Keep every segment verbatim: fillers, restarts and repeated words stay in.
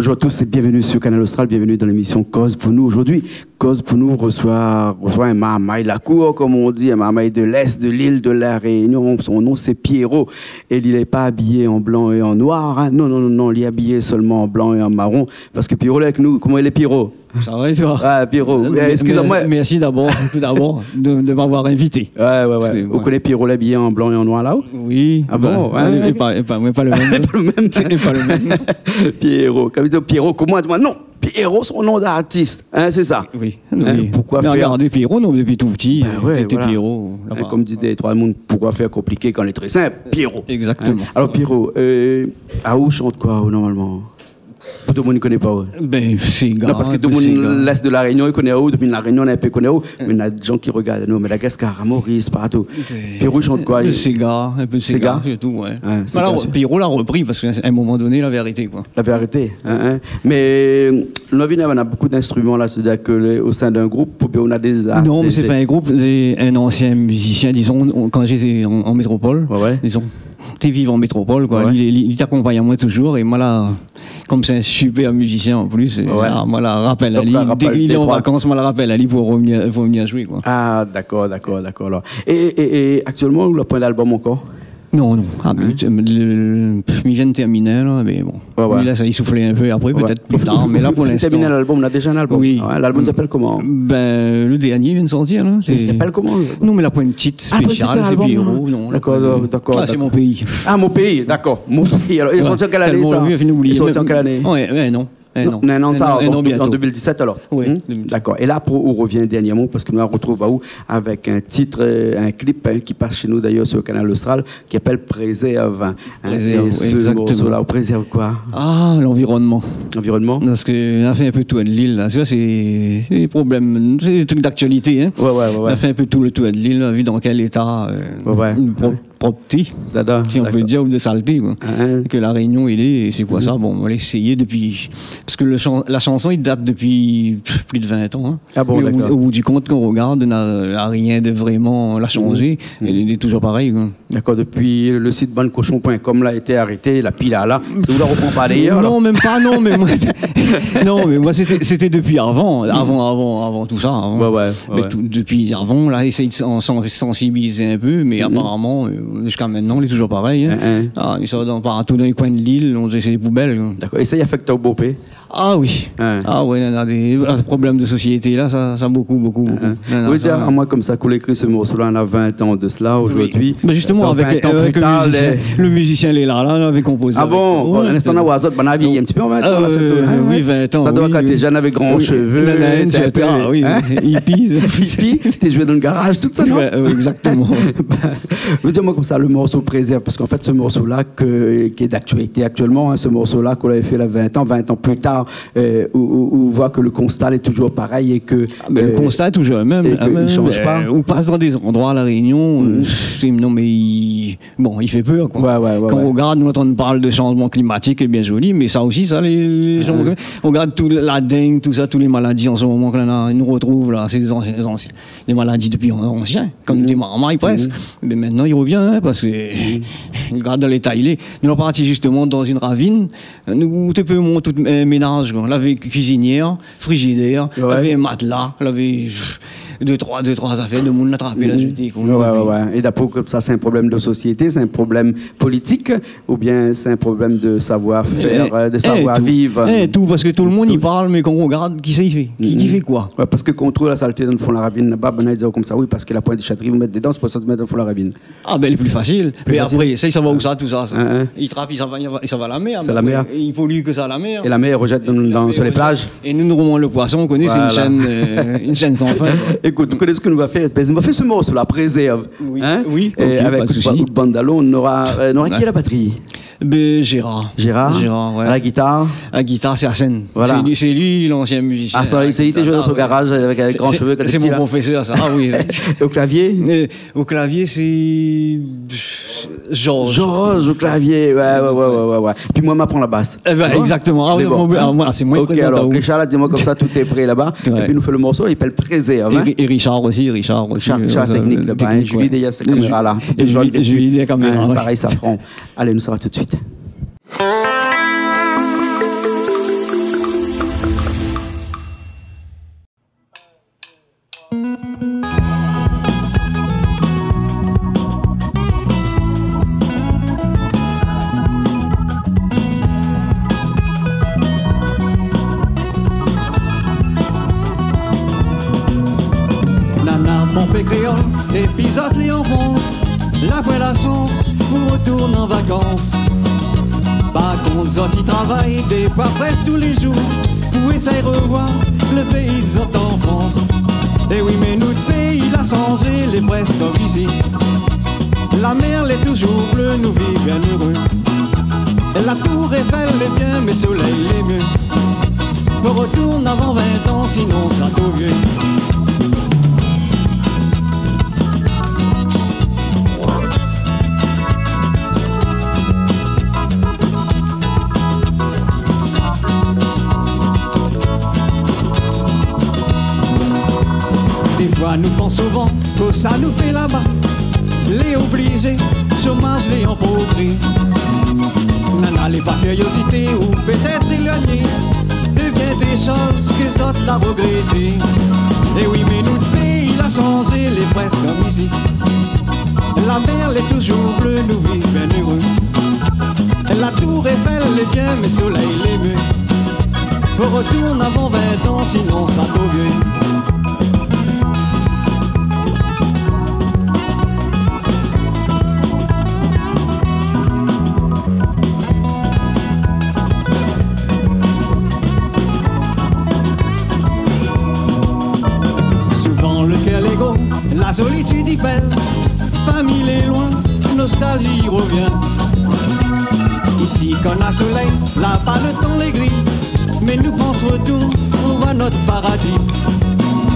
Bonjour à tous et bienvenue sur Kanal Austral, bienvenue dans l'émission Koz pou nou. Zordi, Koz pou nou resoi, resoi in marmay la kour, konm i di, in marmay de l'Est de l'île de La Réunion. Son nom sé Pierrot. É li lé pa abiyé an blan é an noir, in. Non, non, non, non, li lé abiyé solman an blan é an maron. Parske Pierrot lé avèk nou. Koman i lé, Pierrot ? Sa va, é toi ? Ah, Pierrot, euh, eskiz amoin. Mèrsi dabor, tout dabor, de, de m'avoir invité. Ouais, ouais, ouais. Sé, ouais. Ou koné Pierrot lé abiyé an blan é an noir la, ou ? Oui. Ah bon, ouais, ouais. É pa, é pa, mé pa le mèm. Pa le mèm. É pa le mèm. Pierrot, kan i di Pierrot, koman, non, Pierrot, son nom d'artis, in, sé sa. Oui, oui. Pourquoi faire... Mé regardé Pierrot, non, dopi tou pti, té Pierrot, laba. Konm di dé troi moun, pourquoi faire compliqué quand il est très simple ? Pierrot. Exactement. Alor, Pierrot, euh, aou i shant koi, ou, normalman ? Pou tout moun i koné pa, ouais. Ben, séga, séga. Non, parske tout moun, l'Est de La Réunion, i koné aou, dopi La Réunion, na in pé koné aou, mé na dé jan ki regard anou, Madagascar, a Maurice, partou. Pierrot i shant koi, li ? Le séga, in pé de séga, sirtou, ouais. Ouais, séga, alor, sé... Pierrot la repri parske a in moman doné, lavé arété, koi. Lavé arété, in, in. Mé, euh, nou la vi, na, na bonpé d'instriman la, sétadir ke lé, o sin d'in group, oubien ou na dé... Non, mé sé pa in group, sé in ansien mizisien, dizon, kan mi té an, an métropol, dizon, té viv an métropol, koi. Ouais. Li, li, li té akonpagn amoin touzour, é moin la, konm sé in super mizisien an plis, é la, moin la rapèl ali. Donk, la rapèl, dé ke li lé an vakans, moin la rapèl ali pou revnir, pou vnir zoué, koi. Ah, dakor, dakor, dakor, alor. É, é, é aktièlman, ou la poin d'album ankor ? Non, non. Ah, mé, euh, le, le, mi vien tèrminé, la, mé bon. Ouais, ouais. Mi lès ali souflé in pé, apré, pétèt pli tar, mé la, pou linstan. Ou fine tèrmine l'album, ou na déza in album. Oui. Ouais, l'album i apèl koman ? Ben, le dernié i vien de sortir, la. Sé... I apèl koman, l'album ? Non, mé la poin de tit spésial, sé Pierrot, non, la poin de... Ah, poin de tit, l'album, non. Dakor, dakor. Ah, sé Mon Péi. Ah, Mon Péi, dakor. Mon Péi. Alor, li lé sorti an kèl ané, sa ? Tèlman la vi, mi la fini oublié. Li lé sorti an kèl ané ? Ouais, ouais, non. In an. Non, in an de sa, alor, an deux mille dix-sept, alor. Oui. Dakor. É la, pou, ou revien dèrnièrman, parske nou la retrouv aou avèk in tit, euh, in clip, in, ki pas shé nou, d'ayèr, sur Kanal Austral, ki apèl Prézèrv, in. Prézèrv, oui, exactement. É se morso-la, ou prézèrv koi ? Ah, l'environnement. L'environnement ? Parske nou la fé in pé tour de l'île, la. Ou voi, sé, sé dé problèm, sé dé trik d'aktialité, in. Ouais, ouais, ouais, ouais. Nou la fé in pé tout le tour de l'île, nou la vi dan kèl éta, euh, prop-, propté, si on peut dire, ou de salté, koi. Ah, in. Ke La Réunion i lé, é sé koi sa ? Bon, nou la éséyé dopi, parske le shan-, la shanson i dat dopi, pff, plis de vin an, in. Ah bon, dakor. Mé o bout, o bout di kont, kan ou regard, na, na rien de vréman la shanzé. Lé, lé touzour parèy, koi. Dakor, dopi le site bann koshon point com la été arété, la pi la, la, sé ou la repran pa d'ayèr, la ? Non, mèm pa, non, mé moin, non, mé moin, sété, sété dopi avan, avan, avan, avan tout sa, avan. Ouais, ouais, ouais. Mé tout, dopi avan, la, éséy de san-, san-, sansibilizé in pé, mé aparaman, euh, ziska mintnan, lé touzour parèy, in. In, in. Ah, i sort dan, partou dan lé koin de l'île, nou di sé dé poubèl, koi. Dakor. É sa i afèkt aou bonpé ? Ah oui. Ouais. Ah ouais, néna dé, ah, problèm de sosiété la, sa, sa bokou, bokou, bokou. Hein, hein. Néna sa. Oui, sa, moin, konmsa, kan ou la ékri se morso-la, néna vin tan de sela, zordi. Oui. Mé zistoman, avèk, donk, vin tan pli tar, avèk le mizisien, le mizisien lé la, la, nou lavé konpozé avèk li. Ah bon ? Bon, in instan, nou la voi azot, banna la vièyi in ti pé, an fèt, la, sé tout, hein ? Euh, oui, vin tan, oui, oui. Sa doi, kan té jenn, avèk gran shové, néna, té in pé, ah oui, hippie. Hippie, té zoué dan le garaz, tout sa, non ? Ouais, ouais, exactement. Mé di amoin konmsa, le morso Prézèrv, parske an fèt, se morso-la ke, ki lé d'aktialité aktièlman, hein, se morso-la k'ou lavé fé la vin tan, vin tan pli tar, euh, ou, ou, ou voi ke le konsta lé touzour parèy é ke, ah, mé le, euh, konsta lé touzour le mèm, é ke, ah, mé, i shanz pa. Euh, ou pas dan dé zandroi La Rénion, euh, sé, non, mé i, bon, i fé pèr, koi. Ouais, ouais, ouais. Kan ou regard, nou antann parl de shanzman klimatik, lé bien zoli, mé sa osi, sa, lé, lé zan, ou regard tout la deng, tout sa, tout lé maladi an se moman ke la, nou retrouv la, sé dé zansien, zansien, lé maladi dopi an-, ansien, konm dé marmay prèsk. Mé mintnan, i revien, hein, parske, regard dan léta i lé. Nou la parti zistoman dan in ravine, nou té pé mont tout, euh, ménaz, koi. Lavé kuizinièr, frizidèr, lavé matla, lavé, pff, dé, troi, dé, troi zafèr, demoun la trapé, la zété, koi. Ouais, ouais, ouais. É d'apré ou, sa, sé in problèm de sosiété, sé in problèm politik, oubien sé in problèm de savoir-faire, euh, de savoir-vivre ? Eh, tout, parske tout le moun i parl, mé kan ou regard, kisa i fé ? Ki, ki fé koi ? Ouais, parske kan ou trouv la salté dan le fon la ravine laba, banna i di konmsa, oui, parske la poin déshartri, ou mèt dedan, sé pou sa ou mèt dan le fon la ravine. Ah ben, lé pli fasil. Mé apré, sa, i sava ousa, tout sa, sa ? Hein, hein. I trap, i sava, i sava, i sava la mèr. Sé la mèr. Mé apré, i poli ke sa la mèr. É la mèr i rojèt dan, dan, sur lé plaz. É nou, nou romont le poison, ou koné, sé in shèn, euh, in shèn san fin, koi. Ékout, ou koné sak nou va fé ? Ben, nou va fé se morso-la, Prézèrv. Oui, oui, OK, pa de sousi. É avèk out ba-, out bandalon, nora, euh, nora ki a la batri ? Ben, Gérard. Gérard ? Gérard, ouais. A la gitar ? A la gitar, sé Arsène. Voilà. Sé li, sé li, l'ansien mizisien. Ah, sa, sé li té zoué dan son garaz avèk, avèk gran shové, kan té pti la. Sé mon profésèr, sa. Ah oui. O klavié ? Euh, O klavié, sé Georges. Georges o klavié, ouais, ouais, ouais. Pi moin, ma pran la bas. Eh ben, exactement. Ah, bon, ah, moin, sé moin ki prézant aou. OK, alor, Richard la di amoin konmsa, tout lé pré laba. Ouais. Épi nou fé le morso, i apèl Prézèrv, hein. É Ri-, é Richard osi, Richard osi, Richard, euh, Richard, teknik laba, hein. Teknik, ouais. Julie dèrièr kaméra la. É Julie, Julie dèrièr kaméra, ouais. Pareil, sa pran. Alé, nou sava tout de suit. Mon pé kréol, épi zot lé an Frans, la poin la shans pou rotourn an vakans. Par kont, zot i travay défoi prèsk tou lé zour pou éséy rovoir lo péi zot anfans. É oui, mé nout péi la shanzé, lé prèsk konm isi. La mèr lé touzour blé, nou viv bien éré. La tour Eiffel lé bien, mé solèy lé myé. Pou rotourn avan vin tan, sinon sa tro vyé. Défoi nou pans souvan kosa nou fé laba. Lé oblizé, shomaz lé an progré. Nana lé pa kiriozité ou pétèt éloigné de bien dé shoz ke zot la rogrété. É oui, mé nout péi la shanzé, lé prèsk konm isi. La mèr lé touzour blé, nou viv bien éré. La tour Eiffel lé bien, mé solèy lé myé. Pou rotourn avan vin tan, sinon sa tro vyé. Souvan lo kèr lé gro, la solitid i pèz. Fami lé loin, nostalzi i rovien. Isi kan na solèy, laba lo tan lé gri. Mé nou pans rotourn, nou voi nout paradi.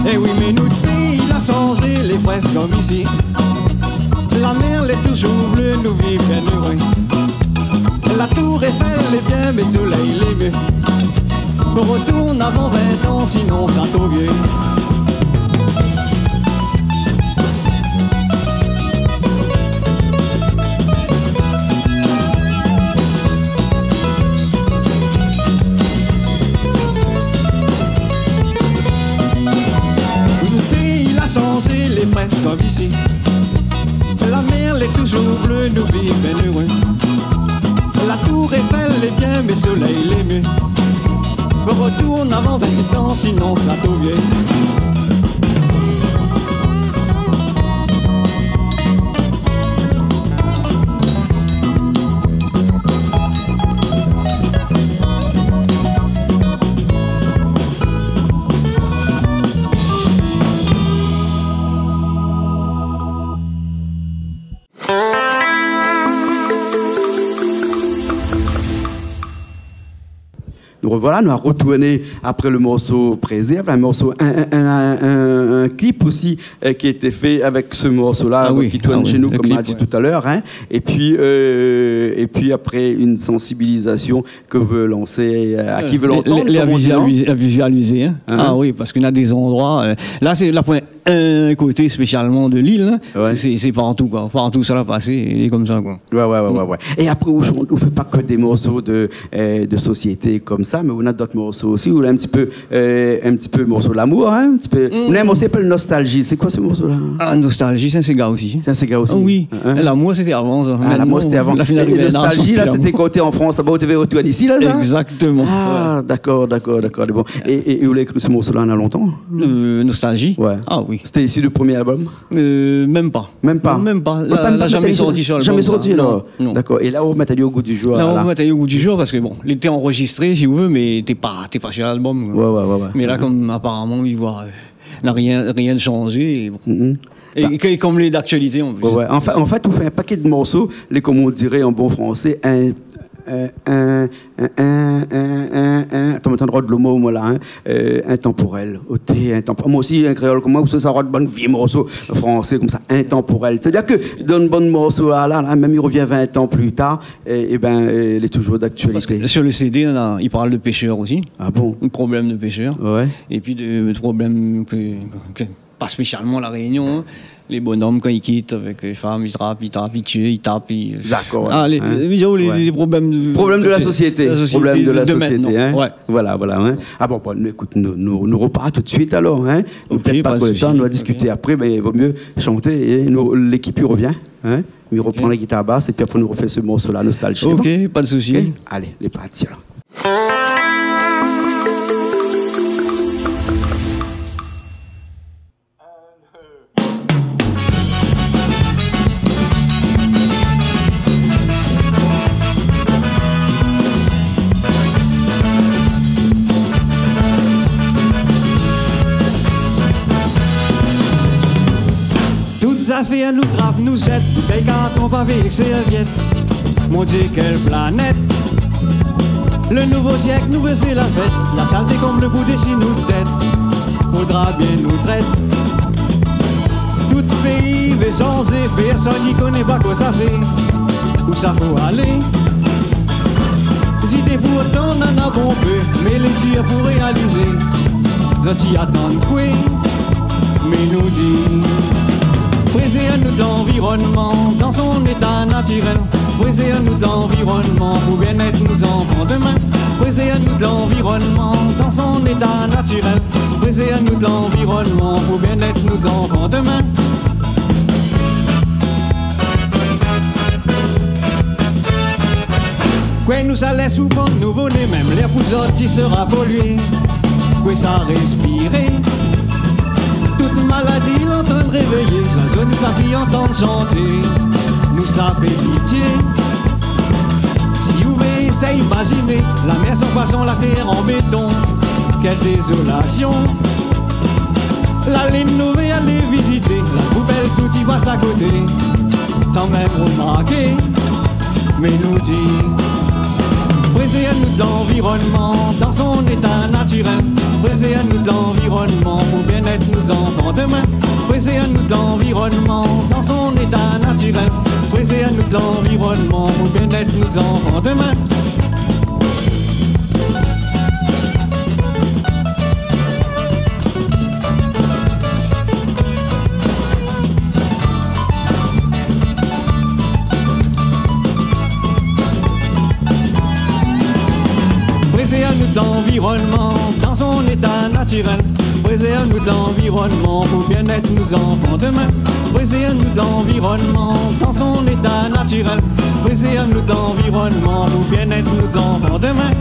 É oui, mé nout péi la shanzé, lé prèsk konm isi. La mèr lé touzour blé, nou viv bien éré. La tour Eiffel lé bien, mé solèy lé myé. Pou rotourn avan vin tan, sinon sa tro vyé. Nout péi la shanzé, lé prèsk konm isi. La mèr lé touzour blé, nou viv bien éré. La tour Eiffel lé bien, mé solèy lé myé. Pou rotourn avan vin tan, sinon sa tro vyé. Nou rovoila, nou la rotourné apré lo morso Prézèrv, in morso, in, in klip osi, euh, ki la été fé avèk se morso-la, ah oui, ki tourn shé nou, konm nou la di talèr, in. Épi, euh, épi apré, in sansibilizasion ke ou vé lansé, euh, a ki vé lantann, konm i di, in. La vizializé, in. Ah oui, parske na dé zandroi, euh, la, sé la poin in koté spésialman de lil, in. Ouais. Sé, sé, sé partou, koi. Partou sa la pasé, lé konmsa, koi. Ouais, ouais, ouais, ouais, ouais. É apré, ou shant, ou fé pa ke dé morso de, euh, de sosiété konmsa, mé ou na dot morso osi, ou na in ti pé, euh, in ti pé morso lamour, in, in ti pé. Ou na in morso i apèl Nostalgie. Sé koi se morso-la ? Ah, Nostalgie, sé in séga osi. Sé in séga osi. Ah oui. Lamour, sété avan, sa. Ah, lamour, sété avan. É Nostalgie, la, sété koté an Frans, laba ou té vé rotourn isi, la, sa ? Exactement. Ah, dakor, dakor, dakor. Bon. É, é, é ou la ékri se morso-la, na lontan ? Euh, Nostalgie ? Ouais. Ah oui. Sété isi lo promié album ? Euh, mèm pa. Mèm pa. Mèm pa. Ouais, la, pa, la zamé sorti su album, sa. Zamé sorti, non, non. Dakor. É la, ou mèt ali o gou di zour, la. La, ou mèt ali o gou di zour parske, bon, li té anrozistré, si ou vé, mé té pa, té pa su lalbom, koi. Ouais, ouais, ouais, ouais. Mé la, konm aparaman, i voi, euh, na rien, rien shanzé, bon. É ke, konm lé d'aktialité, an plis. Ouais, ouais. Anfin, an fèt, ou fé in pakèt de morso, lé, konm i diré an bon fransé, in, in, in, in, in, in, in, in, atann, mi atann rod lo mo, moin, la, in, euh, intanporèl. Oté, intanporèl. Moin osi, in kréol konm moin, ou sa rod bann vié morso fransé konmsa, intanporèl. Sétadir ke dan bann morso, la, la, la, mèm i rovien vin tan pli tar, é, é bin, euh, lé touzour d'aktialité. Parske su lo CD, na, i parl de péshèr osi. Ah bon ? Problèm de péshèr. Ouais. Épi de, de problèm ke, ke pa spésialman La Rényon, in. Lé bonom, kan i kit avèk lé fanm, i trap, i tap, i tié, i tap, i... Dakor, ouais. Ah, lé, lé, lé problèm de, problèm de la sosiété. La sosiété de, de mintnan. Problèm de la sosiété, in. Ouais. Voilà, voilà, in. Ah bon, bon, nou, ékout, nou, nou, nou ropar tout de suit alor, in. Ok, pa de sousi. Nou pèrd pa tro de tan, nou va diskité apré, mé vo mié shanté é nou, lékip i rovien, in. Ok. Mi ropran la gitar bas épi apré nou rofé se morso-la, Nostalgie. Ok, pa de sousi. Ok ? Alé, lé parti alor. Afèr nou trap, nou zèt, boutèy, karton, pavé èk sèrvièt. Mon Dié, kèl planèt ! Le nouvo sièk, nou vé fé la fèt. La salté konm le pou dési nout tèt. Fodra bien nou trèt. Tout péi vé sanzé, pèrsone i koné pa kosa fé. Ousa fo alé ? Zidé pourtan nana bonpé, mé lé dir pou réalizé. Zot i atann koué ? Mé nou di, prézèrv nout lanvironnman dan son éta natirèl. Prézèrv nout lanvironnman pou bien-èt nout zanfan domin. Prézèrv nout lanvironnman dan son éta natirèl. Prézèrv nout lanvironnman pou bien-èt nout zanfan domin. Koué nou sa lès pou bann nouvo-né, mèm lèr pou zot i sra polié. Koué sa réspiré ? Tout maladi lé antrin révéyé. La zone nou sa pi antann shanté. Nou sa fé pitié. Si ou vé éséy imaziné, la mèr san poison, la tèr an béton. Kèl dézolasion. La linn nou vé alé vizité, la poubèl tout i pas akoté, san mèm romarké. Mé nou di, prézèrv nout lanvironnman dan son éta natirèl. Prézèrv nout lanvironnman pou bien-èt nout zanfan domin. Prézèrv nout lanvironnman dan son éta natirèl. Prézèrv nout lanvironnman pou bien-èt nout zanfan domin. Prézèrv nout lanvironnman dan son éta natirèl. Prézèrv nout lanvironnman pou bien-èt nout zanfan domin. Prézèrv nout lanvironnman dan son éta natirèl. Prézèrv nout lanvironnman pou bien-èt nout zanfan domin.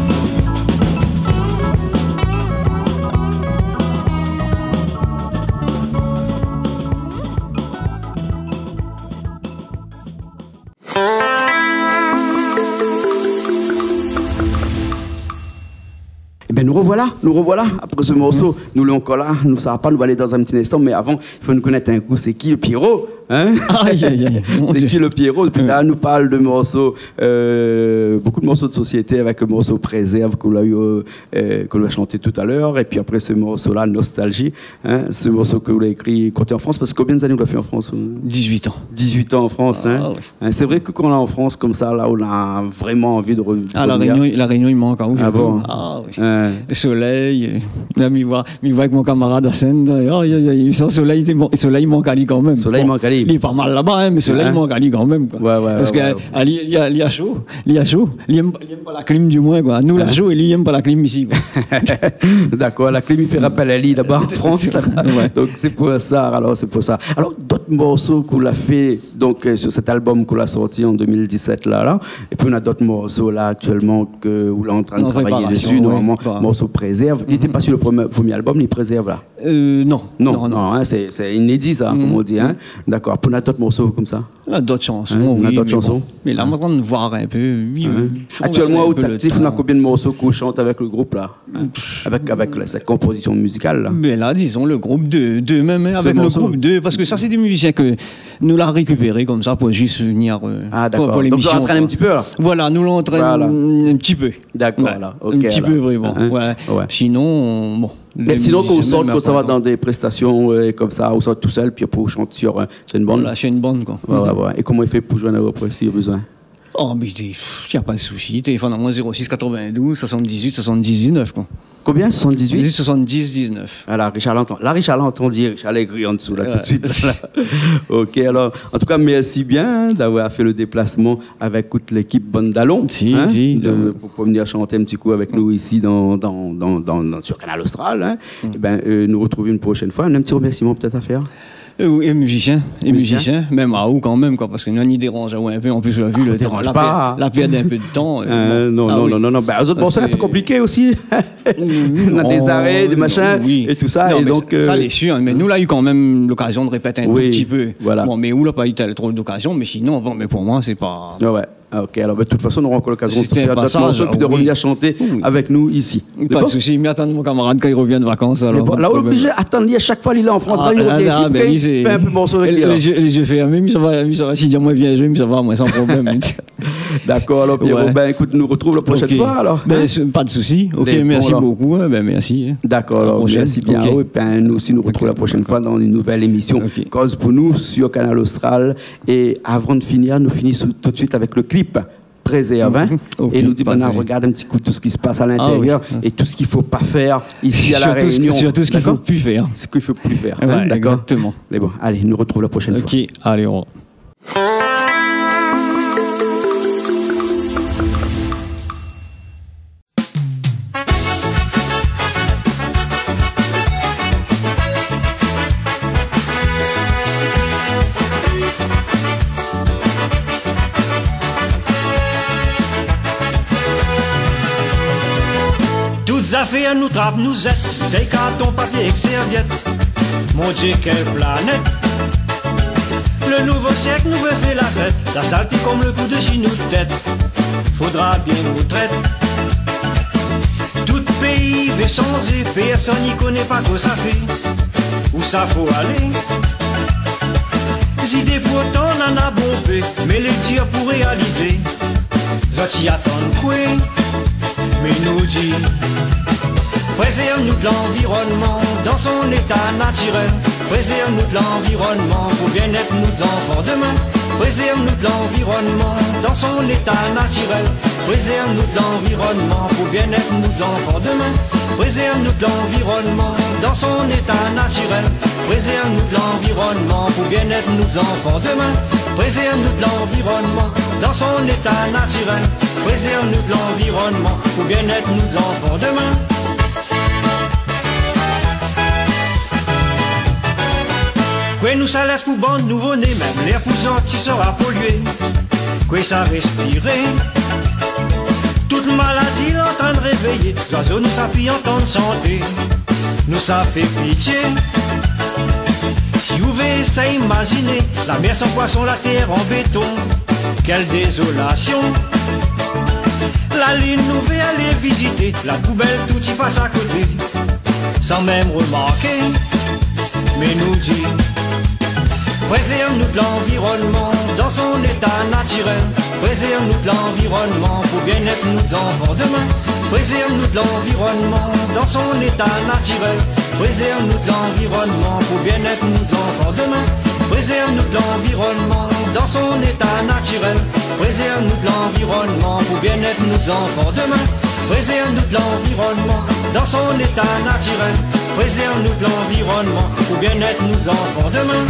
Ében, nou rovoila, nou rovoila apré se morso. Nou lé ankor la, nou sava pa, nou va alé dan in ti linstan, mé avan, i fo nou konèt in kou sé ki le Pierrot, in ? Ay, ay, ay, mon Dié. Sé ki le Pierrot ? Dopi talèr nou parl de morso, eu, bonpé de morso de sosiété, avèk le morso Prézèrv ke nou la u, eu, ke nou la shanté talèr, épi apré se morso-la, Nostalgie, in, se morso ke ou la ékri kan ou té an Frans, parske konbien zané ou la fé an Frans, ou ? Dizuit an. Dizuit an an Frans, in ? A oui. In, sé vré ke kan ou lé an Frans konmsa, la, ou na vréman anvi de re-, revnir. A, La Rényon, La Rényon i mank aou, sirtou. A bon ? A oui. In. Le solèy, eu, la, mi voi, mi voi avèk mon kamarad Hassan, ay, ay, ay, san solèy, sé bon, solèy i mank ali kanmèm. Solèy i mank ali. Bon, li lé pa mal laba, in, mé solèy i mank ali kanmèm, koi. Oué, oué, oué. Parske ali, li la, li la sho, li la sho, li èm, li èm pa la klim, di moin, koi. Nou la sho é li, li èm pa la klim isi, koi. Dakor, la klim i fé rapèl ali laba an Frans, la. Oué. Donk sé pou sa, alor, sé pou sa. Alor, dot morso ke ou la fé, donk, eu, sur sèt album ke ou la sorti an deux mille dix-sept la, la, épi ou na dot morso la aktièlman ke ou lé antrin de travay dési, normalman, morso Prézèrv. An préparasion, oué. Bon. Li té pa sur le promié, promié album, li, Prézèrv la ? Eu, non. Non, non, non, in, sé, sé inédi sa, konm i di, in. Dakor. Pou na dot morso konmsa ? Na dot shanson, oui, mé bon. In, na dot shanson ? Mé la, moin, kan mi voi in pé, oui, eu, fo rogardé in pé le tan. Aktièlman, o taktif, ou na konbien de morso ke ou shant avèk le group la, in ? Avèk, avèk la, sèt konpozision mizikal la. Mé la, dizon, le group dé, dé mèm, in, avèk le group dé, parske sa, sé dé mizisien ke nou la rékipéré konmsa pou zis vnir, eu, pou, pou lémision, koi. A, dakor. Donk, ou antrèn in ti pé, la. Voilà, nou antrèn in ti pé. Dakor, la. Oué, OK, in ti pé, vréman. Oué. Sinon, bon, mé sinon, kan ou sort, kan ou sava dan dé prestasion, eu, konmsa, ou sort tousèl, épi apré ou shant sur, eu, sur in bann. Voilà, sur in bann, koi. Oué, oué, oué. É koman i fé pou zoinn aou apré, si bezoin ? O, mé i di, pff, na pa de sousi. Téléfone amoin, zéro six quatre-vingt-douze soixante-dix-huit soixante-dix dix-neuf, koi. Konbien ? Soixante-dix-huit ? Soixante-dix dix-neuf. Voilà, Richard la antann. La, Richard la antann, Richard la ékri an dsou, la, tout de suite. OK, alor, an tou ka, mèrsi bien, in, d'avoir fé le déplasman avèk tout lékip Bann Dalon, in, de, pou, pou vnir shanté in ti kou avèk nou isi dan, dan, dan, dan, dan, sur Kanal Austral, in. Ében, eu, nou artrouv in proshèn foi. In ti remèrsiman pétèt a fèr. Eu, oui, é mizisien, é mizisien, mèm aou kanmèm, koi, parske nou, nou déranz aou in pé, an plis, la vi, le tan, la pèr-, la pèrt in pé de tan, eu, bon. Non, non, non, non. Bin, lé zot morso lé in pé konpliké osi. Na dé zaré, dé mashin, é tousa, é donk, eu, sa, lé sir, in, mé nou la u kanmèm lokazion de répèt in tou ti pé. Oui, voilà. Bon, mé ou la pa u tèl tro d'okazion, mé sinon, bon, mé pou moin, sé pa... Oué, oué. Ah, ok, alor, bin, de tout fason, nou nora ankor lokazion de fé dot morso, épi de revenir shanté avèk nou isi. Sé in pasaz, wi. Wi. Pa de sousi, mi atann mon kamarad kan li revien de vakans, alor, pa de problèm. Mé bon, la, oblizé atann li a shak foi li lé an Frans, bin, li revien isi, li fé in pé morso avèk li, alor. Ah, la, bin, li sé, lé zié, lé zié fèrmé, mi sava, mi sava, si li di amoin vien zoué, mi sava, moin, san problèm. Dakor, alor, Pierrot, bin, ékout, nou rotrouv la proshèn foi, alor. Ok. Bin, sé pa de sousi. Ok, mèrsi bokou, in, bin, mèrsi, in. Dakor, alor, mèrsi bien. Ok. Épi nou osi, nou rotrouv la proshèn foi dan in nouvèl émision Koz pou nou sur Kanal Austral. É avan de finir, nou fini sou, tout suit avèk le clip Prézèrv, in. Mhm. Ok, pa de sousi. É nou di, bin, rogard in ti kou tout sak i spas a lintérièr é tout sak i fo pa fèr isi a La Rényon. Sirtou sak, sirtou sak i fo pi fèr. Dakor ? Sak i fo pi fèr, in, dakor ? Wé, égzaktoman. Mé bon, alé, nou rotrouv la proshèn foi. Ok, alé, au revoir. Tout zafèr nou trap, nou zèt, boutèy, karton, papié èk sèrvièt. Mon Dié, kèl planèt ! Le nouvo sièk, nou vé fé la fèt. La salté konm le kou dsi nout tèt. Fodra bien nou trèt. Tout péi vé shanzé, pèrsone i koné pa kosa fé, ousa fo alé. Zidé pourtan nana bonpé, mé lé dir pou réalizé. Zot i atann koué ? Mé nou di, prézèrv nout lanvironnman dan son éta natirèl. Prézèrv nout lanvironnman pou biennèt nout zanfan domin. Prézèrv nout lanvironnman dan son éta natirèl. Prézèrv nout lanvironnman pou biennèt nout zanfan domin. Prézèrv nout lanvironnman dan son éta natirèl. Prézèrv nout lanvironnman pou biennèt nout zanfan domin. Prézèrv nout lanvironnman dan son éta natirèl. Prézèrv nout lanvironnman pou biennèt nout zanfan domin. Koué nou sa lès pou bann nouvo-né, mèm lèr pou zot i sra polié. Koué sa réspiré ? Tout maladi lé antrin révéyé, zoizo nou sa pi antann shanté. Nou sa fé pitié. Si ou vé sa imaziné, la mèr san poison, la tèr an béton, kèl dézolasion. La lin nou vé alé vizité, la poubèl tout i pas akoté, san mèm romarké. Mé nou di, prézèrv nout lanvironnman dan son éta natirèl. Prézèrv nout lanvironnman pou biennèt nout zanfan domin. Prézèrv nout lanvironnman dan son éta natirèl. Prézèrv nout lanvironnman pou biennèt nout zanfan domin. Prézèrv nout lanvironnman dan son éta natirèl. Prézèrv nout lanvironnman pou biennèt nout zanfan domin. Prézèrv nout lanvironnman dan son éta natirèl. Prézèrv nout lanvironnman pou biennèt nout zanfan domin.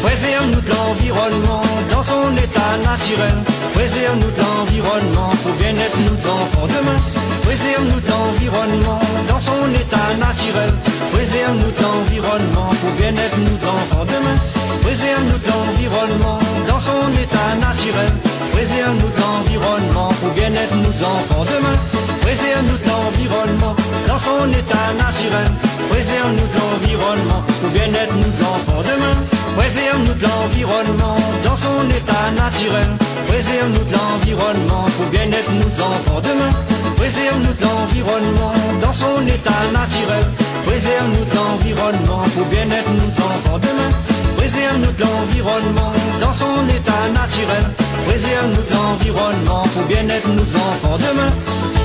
Prézèrv nout lanvironnman dan son éta natirèl. Prézèrv nout lanvironnman pou biennèt nout zanfan domin. Prézèrv nout lanvironnman dan son éta natirèl. Prézèrv nout lanvironnman pou biennèt nout zanfan domin. Prézèrv nout lanvironnman dan son éta natirèl. Prézèrv nout lanvironnman pou biennèt nout zanfan domin. Prézèrv nout lanvironnman dan son éta natirèl. Prézèrv nout lanvironnman pou biennèt nout zanfan domin. Prézèrv nout lanvironnman dan son éta natirèl. Prézèrv nout lanvironnman pou biennèt nout zanfan domin. Prézèrv nout lanvironnman dan son éta natirèl. Prézèrv nout lanvironnman pou biennèt nout zanfan domin. Prézèrv nout lanvironnman dan son éta natirèl. Prézèrv nout lanvironnman pou biennèt nout zanfan domin.